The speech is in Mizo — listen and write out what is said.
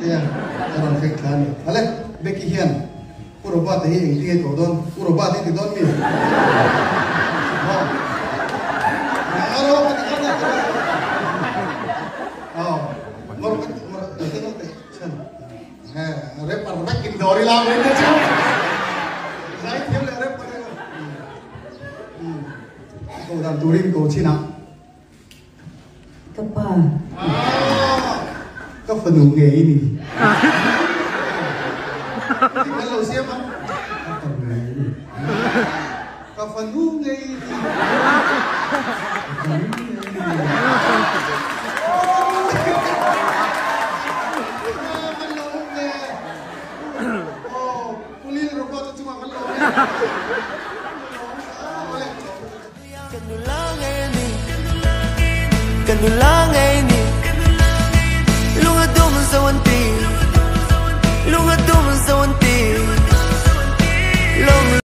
tia a rawn fek thla a ni. Hale, Becky hian Pu Robert-a hi engtin nge tawh dawn? Pu Robert hi ti dawn mi? Aw. Aro ka ti dawn a. Aw. Ngor ka ngor ka ngor te chan. He rapper vek in dawr ila mai te chu. Zai thiam leh rapper. Ko dan turin ko chin ah. Ka pa. Ka fanu nge i ni? Kan lo siam a. Ka fanu nge i ni? Ka fanu nge i ni? Ka fanu nge i ni? Kan lo awm ve. Aw, Pulil Robot a chungah kan lo awm e.